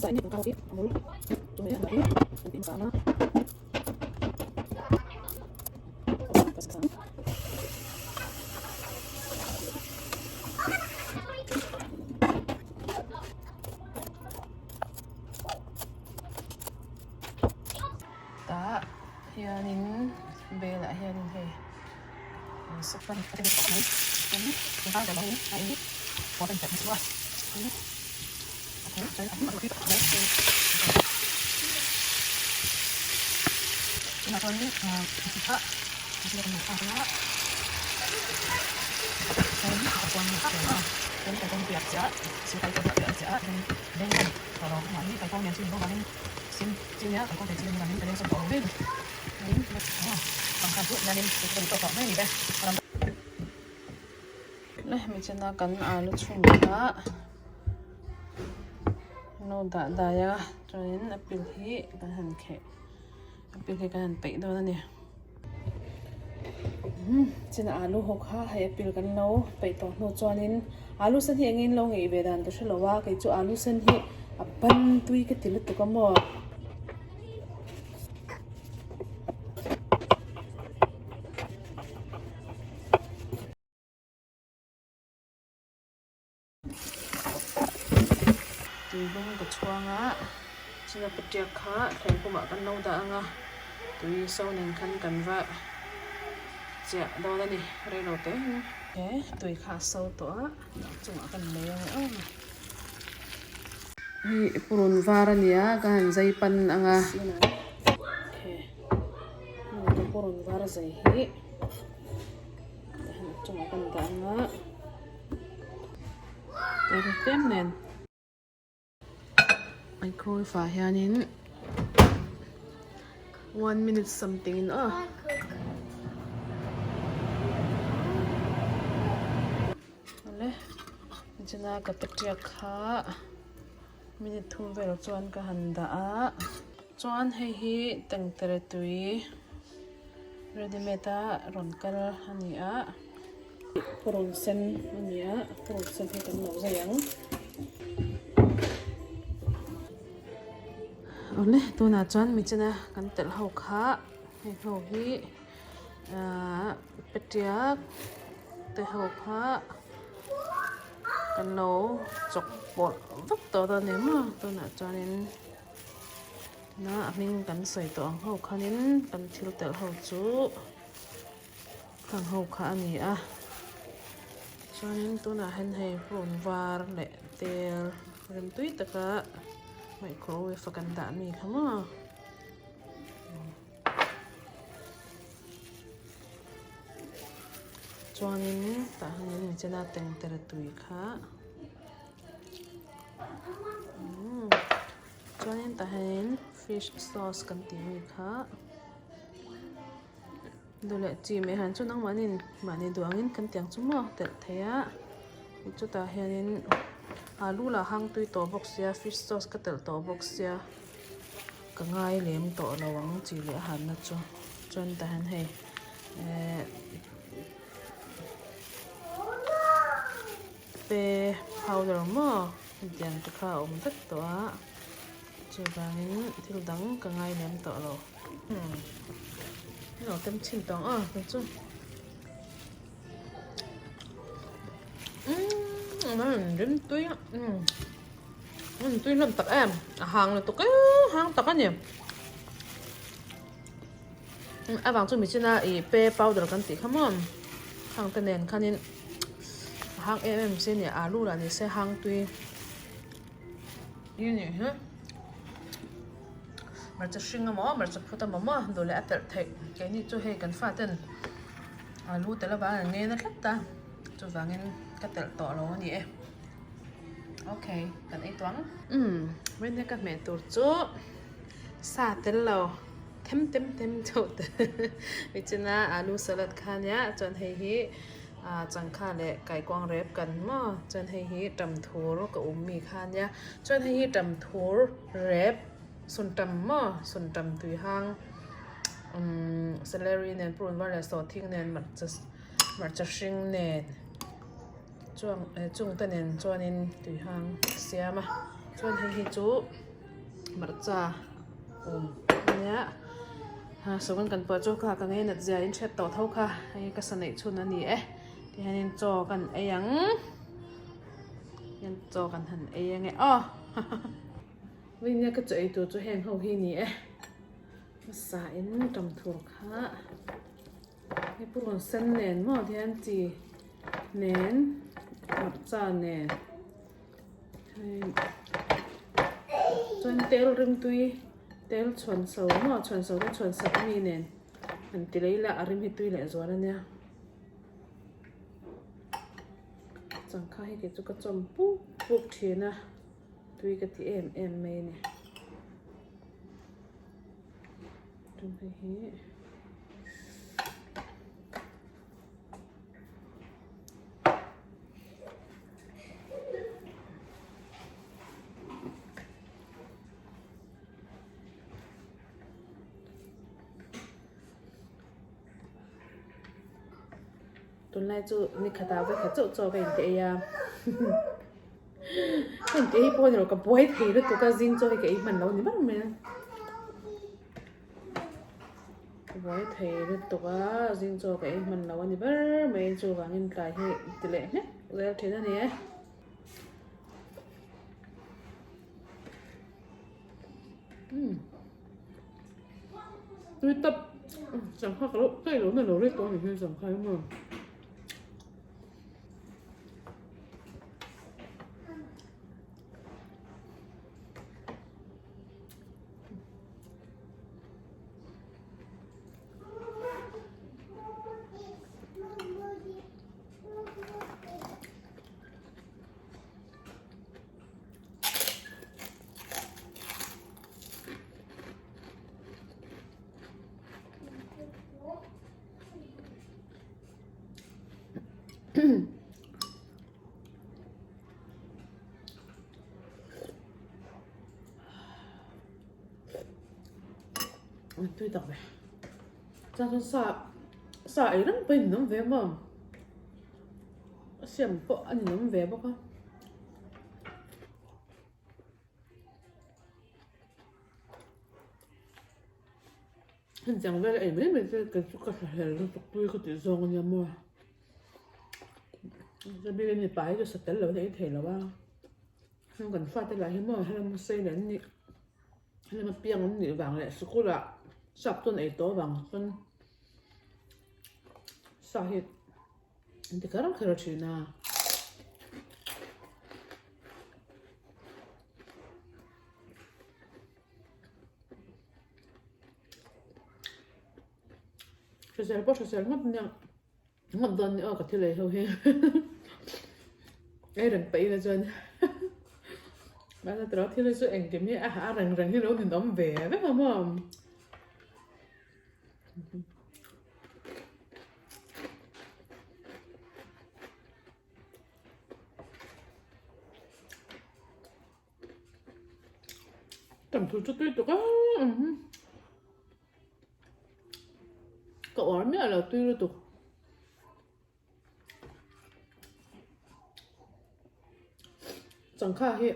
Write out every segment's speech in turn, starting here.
Tah hianin bel ah hianin hei Hemi chana kan alu chhungah no dah dai a chuanin a pil hi kan han kheh a pil hi kan han peih dawn a ni china alu ho kha hei a pil kan lo peih tawh hnu chuanin alu sen hi eng in lo ngeih ve dan ka hre lo a kei chu alu sen hi a ban tui ka ti lutuk a maw. Tui lum ka chhuang a china patiak kha thleng pumah kan lo dah ang a tui so nen khan kan va chiah dawn a ni reilo te in. He tui kha a so tawh a chungah kan lei ang aw. Hei purun var a ni a ka han zai pan ang a purun var zai hi chungah kan dah ang a tlem nen microwave ah hianin one minute something in aw awle chuna ka patiak kha minute thum vel chuan ka han dah a chuan hei hi tengtere tui ready made a rawn kal a ni a purun sen a ni a purun sen hi kan lo zai ang awle tunah chuan michina kan telh ho kha hei ho hi ahh patiak te ho kha kan lo chawk pawlh vek tawh dawn a ni maw tunah chuanin tuna a hming kan sawi tawh ang ho khanin kan thil telh ho chu khang ho kha a ni a chuanin tunah hian hei purun var leh tel rem tui taka microwave a kan dah mi kha maw. Chuanin tah hianin mi chena tengtere tui kha umm chuanin tah hianin fish sauce kan tih mi kha duh leh chi mai han chu nangmahni mahni duh angin kan tiang chu maw telh thei a chutah hianin alu lah hang tui tawh bawk sia fish sauce ka telh tawh bawk sia. Ka ngai lem tawh lo ang chi leh a hanna chu chuan tah hian hei ehh pe powder maw hetiang te kha a awm vek tawh a chuvangin thil dang ka ngai lem tawh lo umm lo tem chhin tawh ang aw kei chu umm a rim tui a umm. Umm tui hlawm tak em a hang lutuk e hang tak a ni a vang chu michina ih pe powder kan tih kha maw khang te nen khanin a hang em em si a ni alu lah ni se hang tui hi nih hi hmarcha hring emaw hmarcha phut emaw maw duh leh a telh theih keini chu hei kan faten alu tel avang an ngen a tlat a chuvangin ka telh tawh lo a ni e. Okay, kan ei tuang. Umm, vawiin ka hmeh tur chu sa tel lo them tem tem chauh te michina alu salad kha nia chuan hei hi ah changkha leh kaikuang rep kan maw chuan hei hi tamthur ka um mi kha nia chuan hei hi tamthur rep suntam maw suntam tui hang umm celery nen purun var leh sawhthing nen hmarcha hmarcha hring nen. Chuang eh chung te nen chuanin tui hang a siam a chuan hei hi chu. Hmarcha awm ania ha sawn kan pawh chu kha ka ngei nat zia in hriat tawh tho kha hei ka sa neih chhun a ni e tihianin chaw kan ei ang hian chaw kan han ei ange aw vawiin ka chaw ei tur chu heng ho hi a ni e hmasa in tam thur kha hei purun sen nen maw tihian chi nen hmarcha nen. Chuan tel rimtui tel chhuan so maw chhuan so te chhuan sak ami nen han ti leh ila a rim hi tui leh zual ania changkha hi kei chu ka chawm puk puk thin a tui ka ti em em mai a ni chuan hei hi. Tunlai chu ni khatah vawikhat chauh chaw ka inti ei a ka inti ei pawh a ni lo ka buai thei lutuk a zing chaw hi ka ei hman lo ni ber mai a. Ka buai thei lutuk a, zing chaw ka ei hman lo a ni ber mai chuvangin tlai hi ti leh nghek zel thin a ni e. Umm tui tap sangha ka lo kai lo na lo rei tawh a ni hi sangha hi maw. Tui tak ve. Chuan chuan sa sa ei reng pawh in awm ve maw? A siam pawh a ninawm ve bawk a. Heng tiang vel ei mai mai chu kei chu ka thlahlel lutuk tui ka tih zawng a nia maw. Chuan mipa hi chu sa tel lo in a ei thei lo a. Heng kan fate lah hi maw helama sei leh an nih helama piang an nih vang leh sikul ah sap chuan ei tawh vang chuan sa hi an ti kher kher thin a. Hrisel pawh hrisel ngawt nia. Ngawt dawn ni aw ka thil ei ho hi ei reng paih ila chuan mahse tiraw thil hi chu engkim hi a a reng reng hi lo ninawm ve vek a maw. Tam thu chu tui tuk a Ka uar miah lo tui lutuk. Changkha hi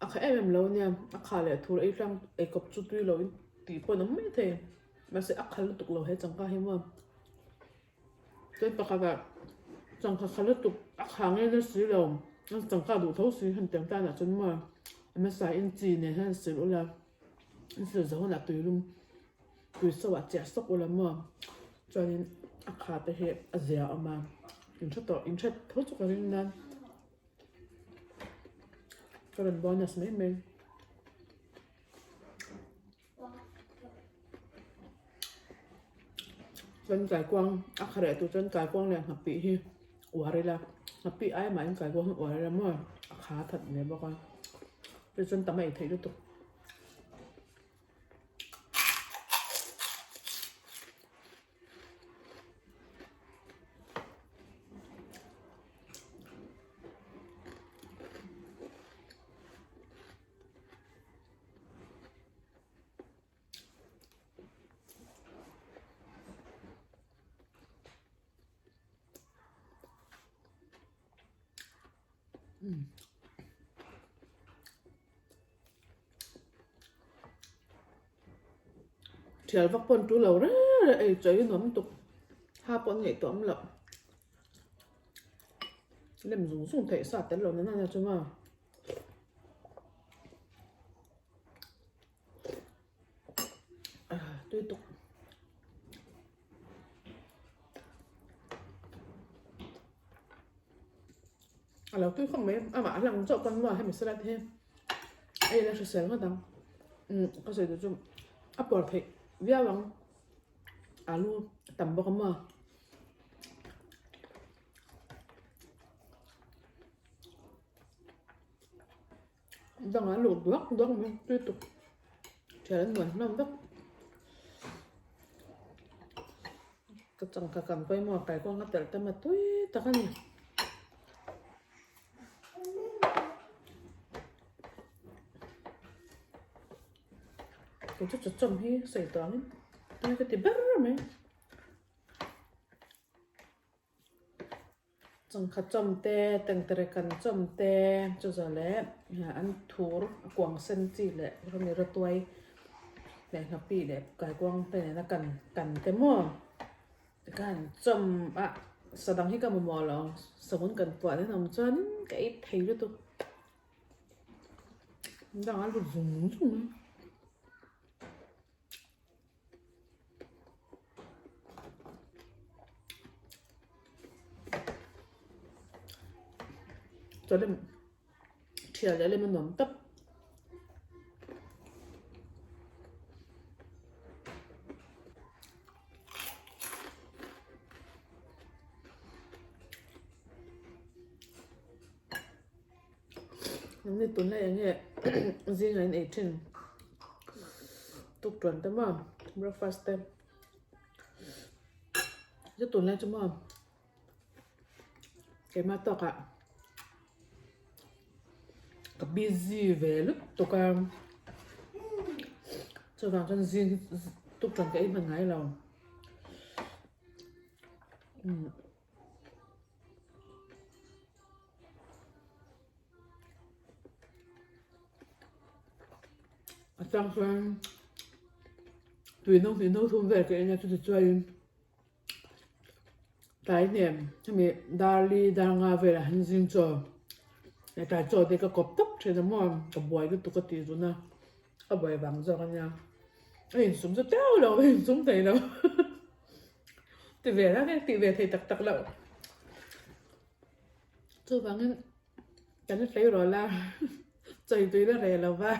a kha em em lo ania a kha leh thur ei tlang ei kawp chu tui lo in tih pawh an awm mai thei mahse a kha lutuk lo he changkha hi maw. Chuan pakhatah changkha kha lutuk a kha ngei na si lo changkha duh tho si han tiang tanah chuan maw a hmasa in chi nen hian sil ula an sil zo hunah tuilum tui so ah chiah sawk ula maw chuanin a kha te hi a zia a awm a in hre tawh in hre tho chu ka ring nan ka rawn bonus mai mai. Chuan kaikuang a kha reh tur chuan kaikuang leh nghapih hi uar ila nghapih ai mahin kaikuang hi uar ila maw a kha that ve bawk a chu chuan tam a ei theih lutuk. Thial vak pawn tul lo reng reng ei chawi nuam tuk ha pawh an ngaihtuah awm loh. Lem zung zung theih sa tel lo na na chu maw. Tui tuk. A lo tui khawp mai amah a lang chauh pawn maw hemi salad hi ei la hrisel ngawt ang umm ka sawi duh chu a puar theih viau ang alu a tam bawk a maw. Dangah a luh duak duak mai tui tuk thian an nuam hlawm vek ka changkha kan pawimawh a kaikuang a telh tam a tui tak a ni. Kei chu chawchawm hi sawi tawh angin tui ka ti ber mai. Changkha chawm te, tengtere kan chawm te chu zawh leh an thur a kuang sen chi leh rami rawtuai leh nghapih leh kaikuang te nena kan kan te maw tikhan chawm a sa dang hi ka mamawh lo savun kan puah nen awm chuan ka ei thei lutuk dang a lut zung zung a. Chuan thial leh lem a nuam tawp. Nangni tunlai eng nge zingah in ei thin tuk tuan te maw breakfast te chu tunlai chu maw keimah tawkah ka busy ve lutuk a chuvang chuan zing tuk tuan ka ei hman ngai lo umm. A chang chuan tui no hnih no thum vel ka en a chuti chuanin tlai hnem hemi darli dar nga velah hian zing chaw leh tlai chaw te ka kawp tawp thin a maw ka buai lutuk a tih zun a ka buai vang zawk a nia a insum chu teuh lo a insum thei lo. Ti ve reng e, tih ve thei tak tak loh. Chuvangin kan hlei rawh la, chawi tui la reh lo va.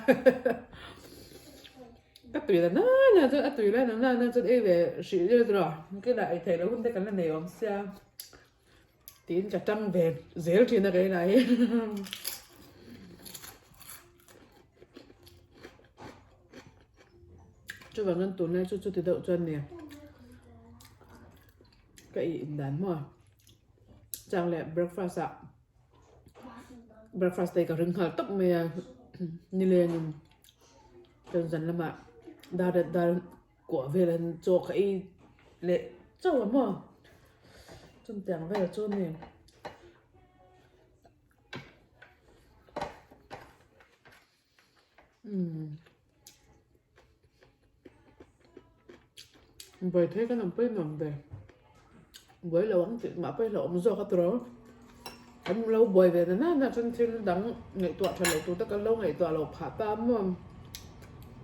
Ka tui la na na chuan a tui la na na na chuan ei ve hrih zel rawh. Kila ei theih loh hun te kan la nei awm sia. Tiin ka tang ve zel thin a keimah hi. Chuvangin tunlai chu chuti deuh chuan nia ka i indan maw chang leh breakfast ah breakfast te ka ring nghal tawp mai a nilengin chuan zan lamah dar leh dar kuah vel an chaw ka ei leh chauh a maw chutiang vel chu a ni. Buai phei kan awm pawhin nuam ve. Buai lo ang tih mah pawhin hlauhawm zawk a tawrh ang. Kan lo buai ve na na na chuan thil dang ngaihtuah tha lo tur te kan lo ngaihtuah loh phah ta a maw.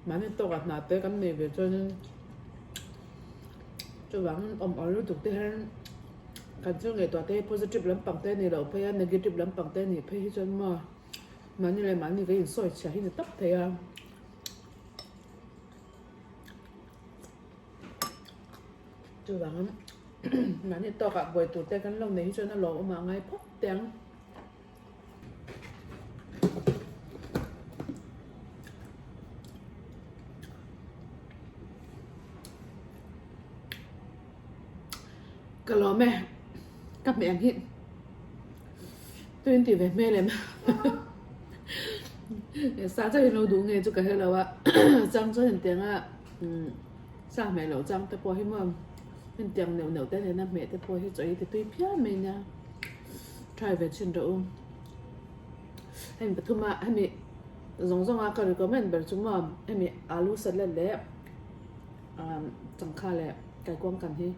Mahni tawkah hna te kan nei ve chuanin chuvangin awm awl lutuk te hian kan thil ngaihtuah te hi positive lampang te a nih loh phei a negative lampang te a nih phei hi chuan maw. Mahni leh mahni ka insawi chhia hi ni tawp thei a. Chuvangin mahni tawkah buai tur te kan lo nei hi chuan a lawmawm a ngai phawt teh ang. Ka lawm e, ka hmeh ang hi. Tuin tih ve hmel em Sa chauh in lo duh nge chu ka hre lo a chang chuan hetiang a sa hmeh loh chang te pawh hi maw hetiang neuh neuh te nena hmeh te pawh hi chaw hi ti tui phian mai nia try ve chhin rawh u hemi pathum a hemi zawng zawng a ka recommend ber chu maw hemi alu salad leh. Changkha leh kaikuang kan hi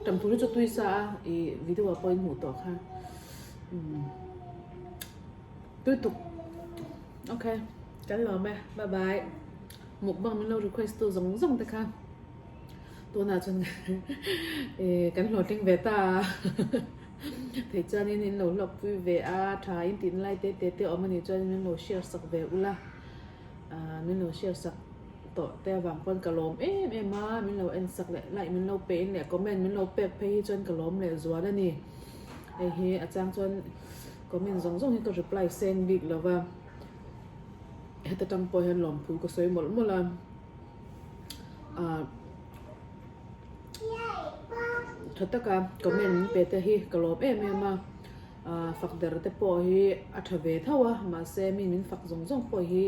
ṭamthur hi chu tui sa a ih video ah pawhin hmuh tawh kha umm tui tuk ok kan lawm e bye bye mukbang min lo request tu zawng zawng te kha tunah chuan ih kan hlawhtling ve ta a thei chuanin in lo hlawkpui ve a tha in tih na lai te te te awm anih chuan min lo share sak ve ula. Ahh min lo share sak tawh te avang pawn ka lawm em em a, min lo en sak leh like min lo pe in leh comment min lo pek phei hi chuan ka lawm leh zual a ni. Hei hi a chang chuan comment zawng zawng hi ka reply seng bik lo va, heta tang pawh hian lawmthu ka sawi mawlh mawlh a, ahh tha taka comment min pe te hi ka lawm em em a. Ahh fak der te pawh hi a tha ve tho a, mahse mi min fak zawng zawng pawh hi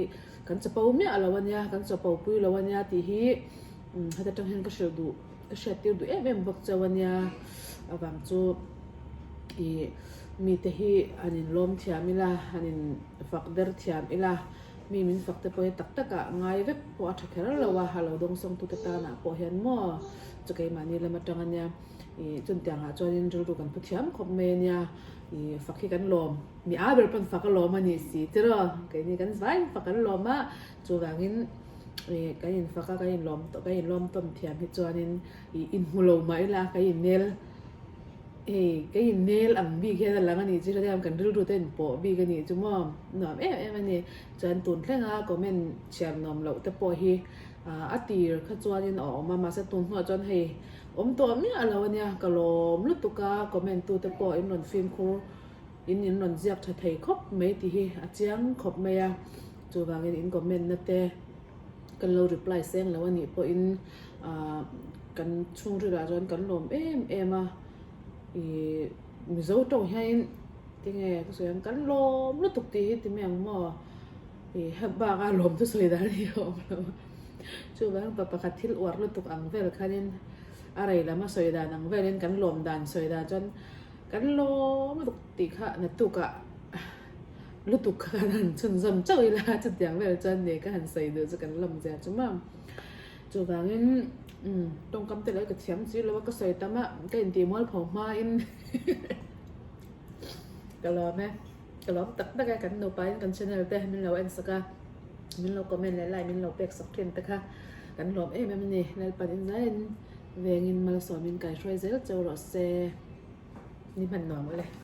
kan chapo miah lo a nia, kan chapo pui lo a nia tih hi umm heta tang hian ka hrilh duh ka hriat tir duh em em bawk chauh a nia avang chu ih mite hi han in lawm thiam ila han in fak der thiam ila mi min fak te pawh hi tak tak ah ngai vek pawh a tha kher lo a, a lo dawngsawng tute tanah pawh hian maw chu keimahni lam atang a nia. Ih chutiang ah chuanin rilru kan pu thiam khawp mai a nia, ih fak hi kan lawm, mi a ber pawn fak a lawm a nih si tiraw, keini kan vain fak an lawm a, chuvangin ih kan in fak a kan in lawm kan in lawm tawm thiam hi chuanin ih inhmu lo mah ila kan in nel hei kan in nel ang bik hian a lang a nih chu hetiang kan rilru te inpawh bik a nih chu maw nuam em em a ni, chuan tun thlenga comment chhiar nuam loh te pawh hi a tir kha chuanin a awm a mahse tun hnuah chuan hei. Awm tawh miah lo ania, ka lawm lutuk a, comment tu te pawh in rawn fimkhur in in rawn ziak tha thei khawp mai tih hi a chiang khawp mai a, chuvangin in comment na te kan lo reply seng lo anih pawhin ah kan chhungril ah chuan kan lawm em em a, ih Mizo tawng hianin tinge ka sawi ang kan lawm lutuk tih hi ti mai ang maw ih hep bak a lawm chu sawi dan hi a awm lo a. Chuvang pa pakhat thil uar lutuk ang vel khanin a rei lam a sawi dan ang velin kan lawm dan sawi dan chuan kan lawm lutuk tih kha naktukah lutuk kha kan han chhunzawm chauh ila chutiang vel chuan ni ka han sawi duh chu kan lawm zia chu maw. Chuvangin umm tawngkam te leh ka thiam chi lo a ka sawi tam a ka intih mualpho hmain ka lawm e ka lawm tak tak e kan nupain kan channel te min lo en sak a. Min lo comment leh like min lo pek sak thin te kha kan hlawm em em a ni. Lalpan in zaiin vengin malsawmin kaihruai zel cheu rawh se. Ni hman nuam ule.